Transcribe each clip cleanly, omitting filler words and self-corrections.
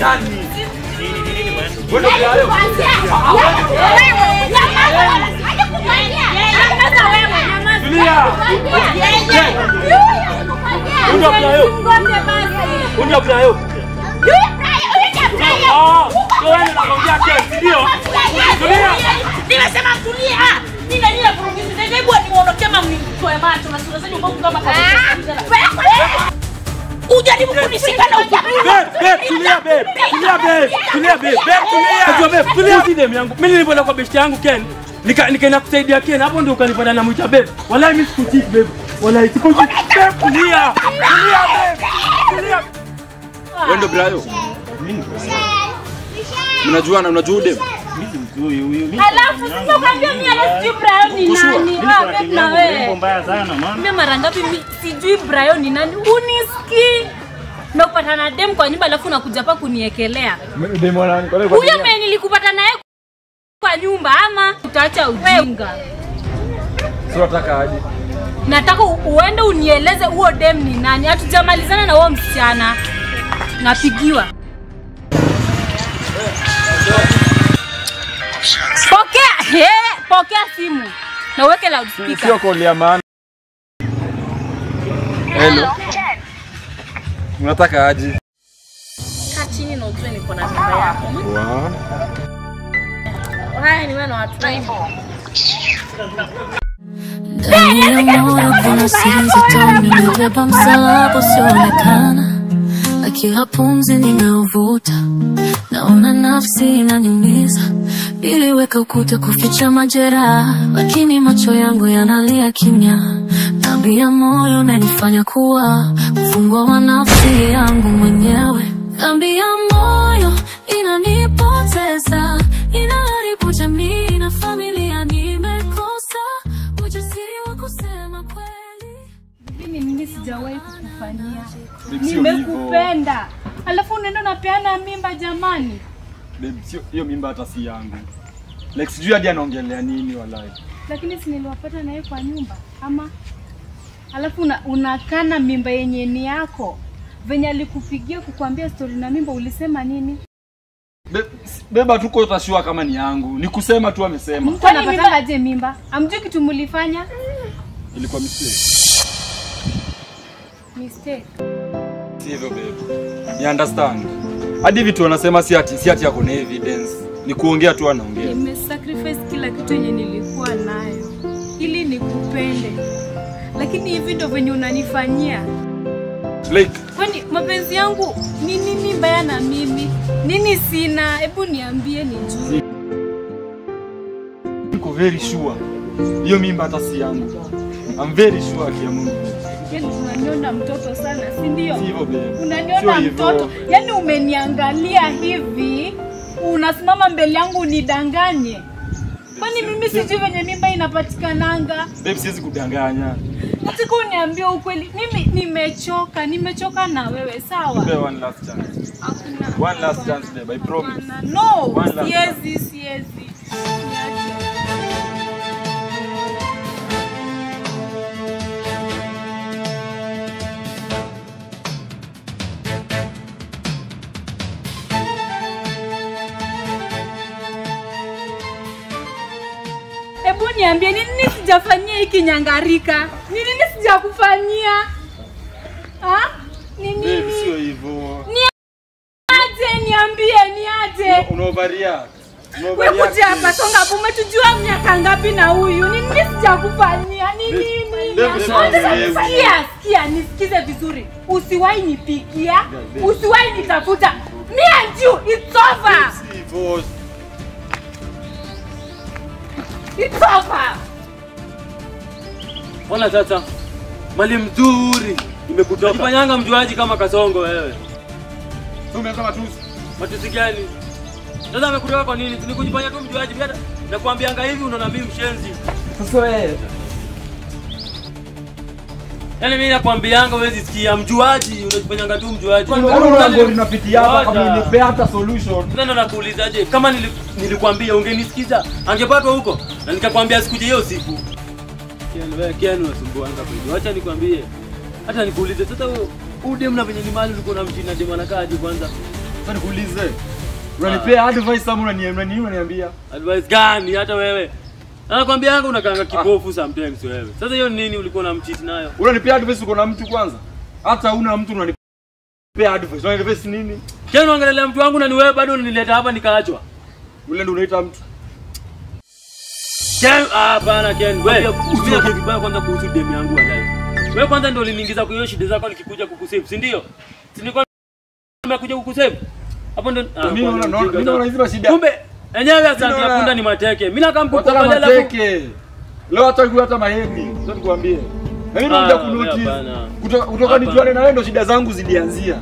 Nani? Wewe ndio Brayo. Tulia. Ndio Brayo. Ndio Brayo. Ah, wewe unaongea kesi ndio? Tulia. Nimesema tulia. Nina nina vurugizi. Hebu niondokee mama mnitoe macho na sura zenu mbovu kama kabisa. Ujaribu kunishika na ujaribu. Babe, tulia babe. Tulia babe. Tulia babe. Babe tulia. Babe, tulia si dem yangu. Mimi nilipoenda kwa best yangu Ken. Nikaenda kusaidia Ken. Hapo ndio ukanipata na mwita babe. Wallahi mimi sikuchiti babe. Wallahi sikuchiti. Babe tulia. Tulia babe. Tulia. Wewe ndio Brayo. Mimi mnajua na unajua dem. Mimi simjui huyu. Alafu sasa ukaambia mimi ala sijui Brayo ni nani. Ah babe na wewe. Mbaya sana mama. Mimi mara ngapi mimi sijui Brayo ni nani? Unisikii. Na kupata na dem kwa nyumba alafu unakuja hapa kuniekelea. Dem wana huyo mimi nilikupata naye kwa nyumba ama utaacha ujinga. Sio nataka aje. Nataka uende unieleze huo dem ni nani. Hatujamalizana na huo msichana. Napigiwa. Pokea, pokea simu. Na uweke loudspeaker. Sio call ya maana. Hello. Unataka aje? Kaa chini na ujue niko na mimba yako. Wow. Haya ni wewe na watu wengi. Ndani ya moyo kuna siri nzito, nimebeba msalaba usioonekana. Na kila pumzi ninauvuta, naona nafsi inaniumiza. Niliweka ukuta kuficha majeraha, lakini macho yangu yanalia kimya. Dhambi ya moyo inanifanya kuwa mfungwa wa nafsi yangu mwenyewe. Dhambi ya moyo inanipoteza, inaharibu jamii na familia. Nimekosa ujasiri wa kusema kweli. Mimi nini sijawahi kukufanyia? Nimekupenda. Alafu unaenda unapeana mimba jamani. Babe, sio hiyo mimba hata si yangu. Like sijui hadi anaongelea nini walai. Lakini si niliwapata naye kwa nyumba ama alafu unakana mimba yenye ni yako. Venye alikupigia kukuambia story na mimba ulisema nini? Beba tuko utashua kama ni yangu. Ni kusema tu amesema. Mtu anapatanga aje mimba? Amjui kitu mlifanya? Ilikuwa mistake. Mistake. Si hivyo babe. Ni understand. Hadi vitu wanasema si ati yako na evidence. Ni kuongea tu anaongea. Nimesacrifice kila kitu yenye nilikuwa nayo ili nikupende. Lakini hivi ndio venye unanifanyia. Like kwani mapenzi yangu ni nini mbaya na mimi? Nini sina? Hebu niambie nijue. Niko very sure. Hiyo mimba hata si yangu. I'm very sure kia Mungu. Yaani unaniona mtoto sana, si ndio? Sivyo babe. Unaniona mtoto. Yaani umeniangalia hivi, unasimama mbele yangu unidanganye. Kwani mimi sijui venye mimba inapatikananga? Babe siwezi kudanganya. Nataka uniambie ukweli. Mimi nimechoka, nimechoka na wewe, sawa? Babe, one last chance. Hakuna. One last chance babe, I promise. No, siwezi, siwezi. Niache. Hebu niambie ni nini sijafanyia hiki nyangarika? Ni nini sijakufanyia? Ah? Ni nini? Babe, sio hivyo. Ni aje niambie ni aje? Una overreact. Wewe kuja hapa songa hapo umetujua miaka ngapi na huyu? Ni nini sijakufanyia? Ni nini? Sikia, sikia, nisikize vizuri. Usiwahi nipigia, usiwahi nitafuta. Me and you, it's over. Sivyo. It's over. Ona sasa mali mzuri imekutoka. Fanyanga mjuaji kama Kasongo wewe. Tumeanza matusi. Matusi gani? Sasa amekutoka kwa nini? Nikujifanya tu mjuaji bila nakwambianga hivi unaona mimi mshenzi. Sasa wewe. Yaani mimi nakwambianga huwezi sikia mjuaji, unajifanyanga tu mjuaji. Unaona ngori unapitia hapa kama unipea hata solution. Sasa ndo nakuulizaje? Kama nilikwambia ungenisikiza, angepatwa huko na nikakwambia sikuje hiyo siku. Kiani wewe, kiani unasumbuanga kweli. Acha nikwambie. Hata nikuulize sasa wewe udem na venye ni mali ulikuwa unamshinda dem anakaa aje kwanza? Sasa nikuulize. Unanipea advice ama unaniambia? Advice gani hata wewe? Nakwambia yangu unakaanga kipofu sometimes wewe. Sasa hiyo nini ulikuwa unamcheat nayo? Unanipea advice uko na mtu kwanza? Hata una mtu unanipea advice. Unaniadvise nini? Ken unaangalia mtu wangu na ni wewe bado unanileta hapa nikaachwa. Ule ndio unaita mtu. Ken hapana Ken wewe. Usiongee vibaya kwanza kuhusu demu yangu walai. Wewe kwanza ndio uliniingiza kwa hiyo shida zako nikikuja kukusave, si ndio? Si nilikuwa nimekuja kukusave. Hapo ndio mimi naona hizo shida. Kumbe enyewe asante ya punda ni mateke. Mimi nakaa mkukubalia alafu mateke. Leo hata kwa hata mahedi, sio nikwambie. Na mimi nakuja kunotice. Kutoka nijuane na wewe ndio shida zangu zilianzia.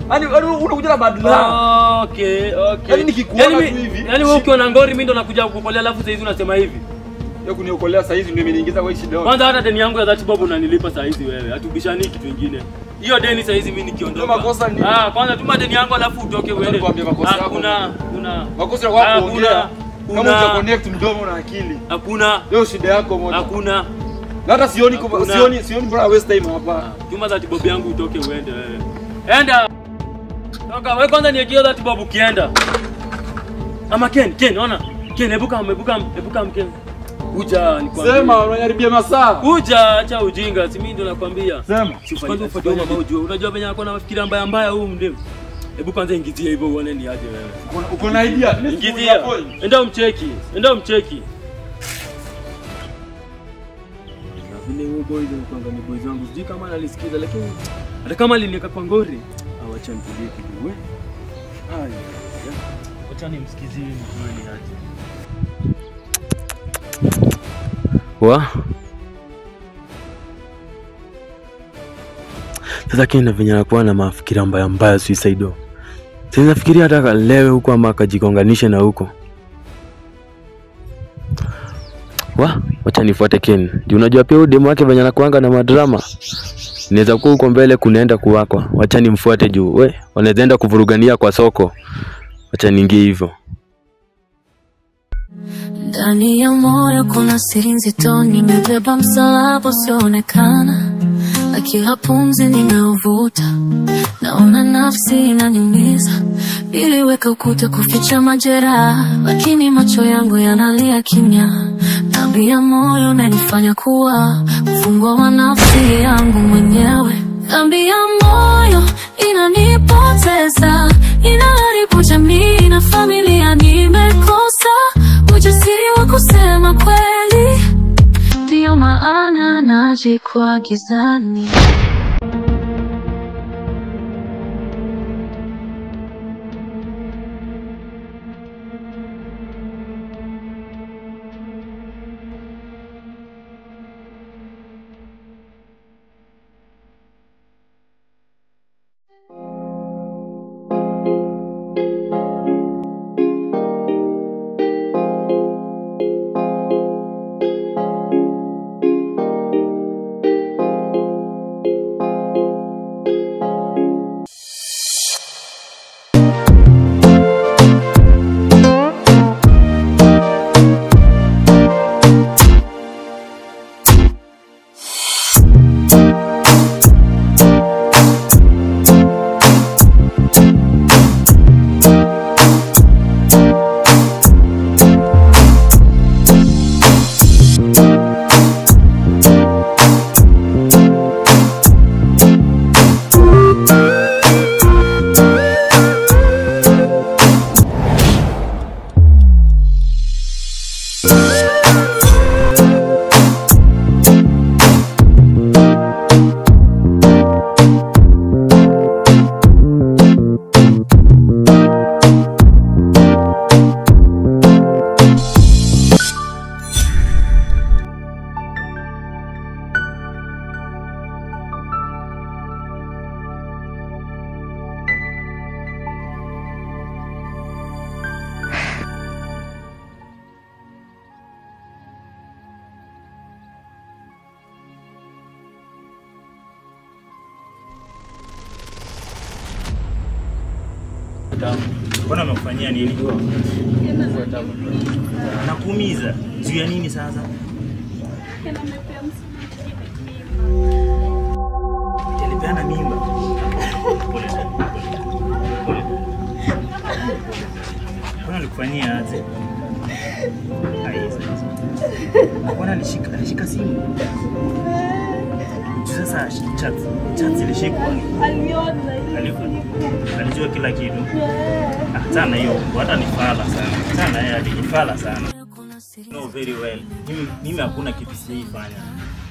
Yaani unakuja na bad luck. Okay, okay. Yaani nikikuona tu hivi. Yaani wewe ukiwa na ngori mimi ndo nakuja kukukolea alafu saa hizi unasema hivi. Yeye kuniokolea saa hizi ndio imeniingiza kwa shida. Kwanza hata deni yangu ya 30 bob unanilipa saa hizi wewe. Hatubishani kitu kingine. Hiyo deni saa hizi mimi nikiondoka. Makosa ni kwanza tuma deni yangu alafu utoke uende. Nikwambie makosa yako. Hakuna. Makosa yako kuongea. Kama uta connect mdomo na akili. Hakuna. Leo shida yako moja. Hakuna. Na hata sioni mbona waste time hapa. Tuma 30 bob yangu utoke uende wewe. Enda. Toka wewe kwanza niekio 30 bob ukienda. Ama Ken ona. Ken ebuka Ken. Kuja nikwambie. Sema unaniharibia masaa. Kuja acha ujinga, si mimi ndo nakwambia. Sema. Kwanza ufuate mama ujue. Unajua venye ako na mafikira mbaya mbaya huyu mdemu. Hebu kwanza ingizie hivyo uone ni aje wewe. Uko na idea? Ingizia. Enda umcheki. Na vile huyo boy ndio kwanga ni boys wangu. Sijui kama analisikiza lakini hata kama aliniweka kwa ngori, awacha nitulie kidogo. Haya. Acha nimsikizie nijue ni aje. Wa? Sasa Ken venye anakuwa na mafikira mbaya mbaya suicide. Sasa nafikiria hata kalewe huko ama akajigonganishe na huko. Wa? Wacha nifuate Ken. Juu unajua pia huyu demu wake venye anakuanga na madrama. Inaweza kuwa huko mbele kunaenda kuwakwa. Wacha nimfuate juu. We, wanaweza enda kuvurugania kwa soko. Wacha niingie hivyo. Ndani ya moyo kuna siri nzito, nimebeba msalaba usioonekana, na kila pumzi ninauvuta naona nafsi inaniumiza. Niliweka ukuta kuficha majeraha, lakini macho yangu yanalia kimya. Dhambi ya moyo inanifanya kuwa mfungwa wa nafsi yangu mwenyewe. Dhambi ya moyo inanipoteza, inaharibu jamii na familia. Nimekosa ujasiri wa kusema kweli, ndio maana najikwaa gizani. Mbona amekufanyia nini? Nakuumiza. Juu ya nini sasa? Alipeana mimba. Pole sana. Pole. Alikufanyia aje? Ai sasa. Mbona alishika simu? Sasa chat zilishikwa. Aliona. Alijua kila kitu. Achana hiyo, hata ni fala sana. Achana yeye alifala sana. No very well. Mimi hakuna kitu siifanya.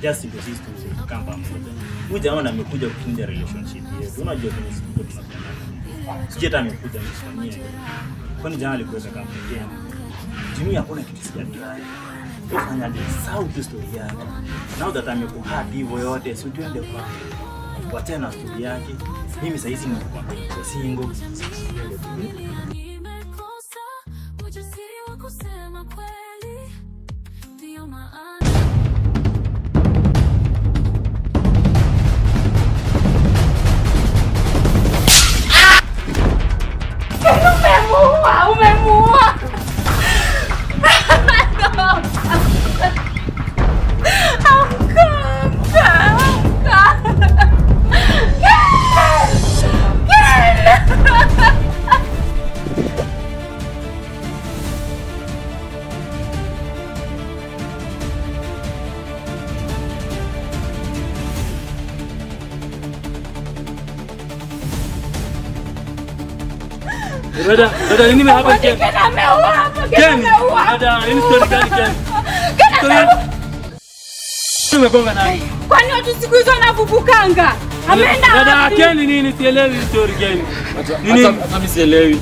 Just ndio sisi tuseme pamoja. Huyu jamaa amekuja kuvunja relationship yetu. Unajua kwenye siku tunafanya. Sijui hata amekuja msifanyie. Kwani jamaa alikuweza kama gani? Jimmy hakuna kitu sijatry. Ufanya sawa tu story yake. Now that amekuhadi hivyo yote, si tuende kwa. Wachana na story yake. Mimi sasa hizi niko single. Nimekosa ujasiri wa kusema kweli, ndio maana Umemuua, umemuua. Dada, nini hapa Ken? Ken, dada, nini story gani Ken? Tumegonga nani? Kwani watu siku hizo wanavuvukanga? Ameenda wapi? Dada, Ken nini sielewi story gani? Nini? Hata mimi sielewi.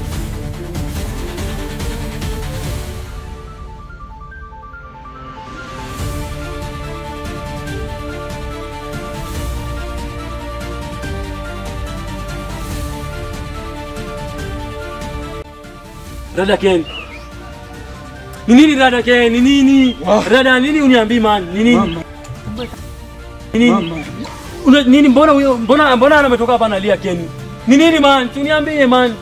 Dada Ken. Ni nini dada Ken? Ni nini? Dada nini uniambii man? Ni nini? Ni nini? Una nini mbona huyo mbona ametoka hapa analia Ken? Ni nini man? Uniambie man.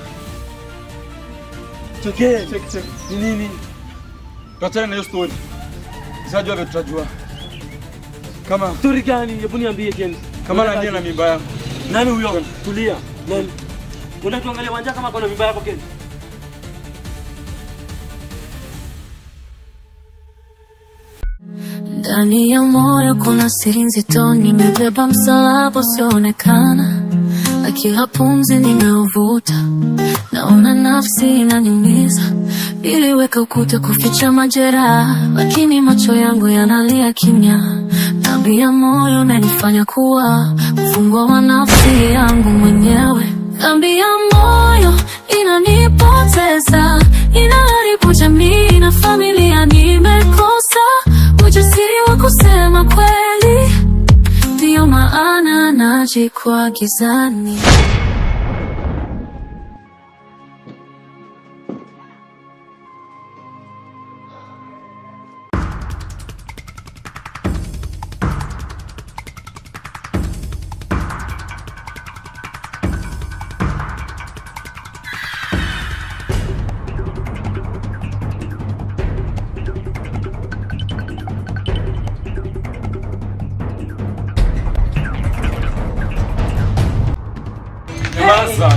Check check. Ni nini? Tuachane na hiyo story. Sijajua vile tutajua. Kama story gani? Hebu niambie Ken. Kama nani na mimba yangu? Nani huyo? Tulia. Nani? Unataka tuangalie wanja kama kuna mimba yako Ken? Ndani ya moyo kuna siri nzito, nimebeba msalaba usioonekana, na kila pumzi ninauvuta, naona nafsi inaniumiza. Niliweka ukuta kuficha majeraha, lakini macho yangu yanalia kimya. Dhambi ya moyo inanifanya kuwa mfungwa wa nafsi yangu mwenyewe. Dhambi ya moyo inanipoteza, inaharibu jamii na familia. Nimekosa ujasiri wa kusema kweli, ndio maana najikwaa gizani.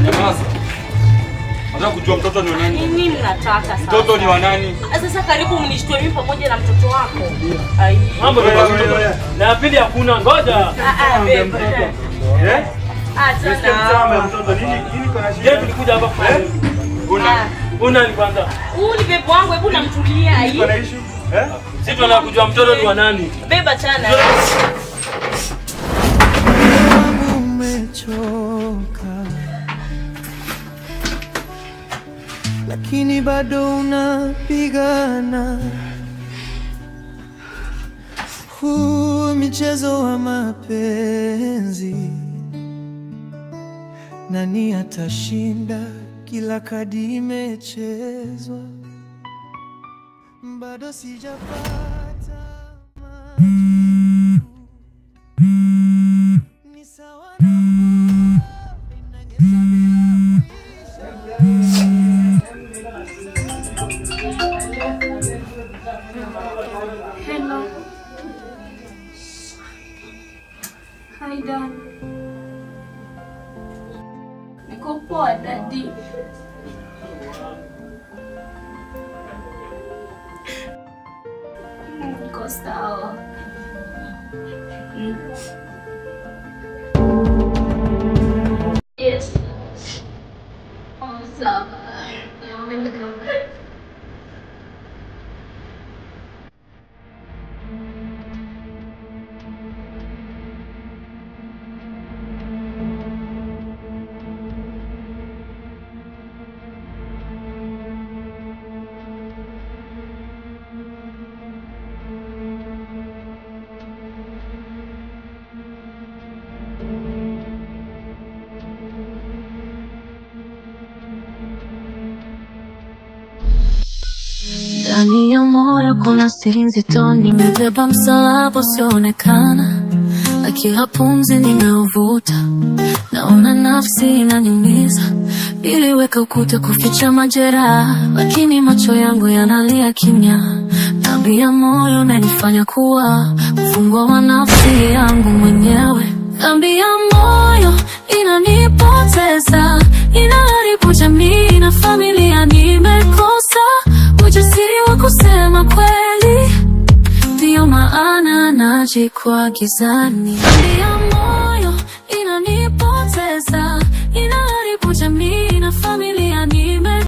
Nyamaza. Nataka kujua mtoto ni wa nani? Nini mnataka sasa? Mtoto ni wa nani? Sasa karibu mnishtue mimi pamoja na mtoto wako. Ai. Mambo na pili hakuna ngoja. Eh? Acha. Mtoto nini kuna shida? Yeye tulikuja hapa kwa nini? Una ni kwanza. Huu ni bebo wangu, hebu namtulia hii. Kuna issue? Eh? Sisi tunataka kujua mtoto ni wa nani? Beba chana. Umechoka lakini bado unapigana. Huu michezo wa mapenzi, nani atashinda? Kila kadi imechezwa, bado sijapata majibu. Ni sawa na mvua inanyesha bila kuisha. Hello. Hi Dad. Niko poa daddy. Oh, sawa. Yes. Oh, sawa. Welcome. Ndani ya moyo kuna siri nzito, nimebeba msalaba usioonekana, na kila pumzi ninauvuta naona nafsi inaniumiza. Niliweka ukuta kuficha majeraha, lakini macho yangu yanalia kimya. Dhambi ya moyo inanifanya kuwa mfungwa wa nafsi yangu mwenyewe. Dhambi ya moyo inanipoteza, inaharibu jamii na familia. Nimekosa ujasiri wa kusema kweli, ndiyo maana najikwaa gizani. Dhambi ya moyo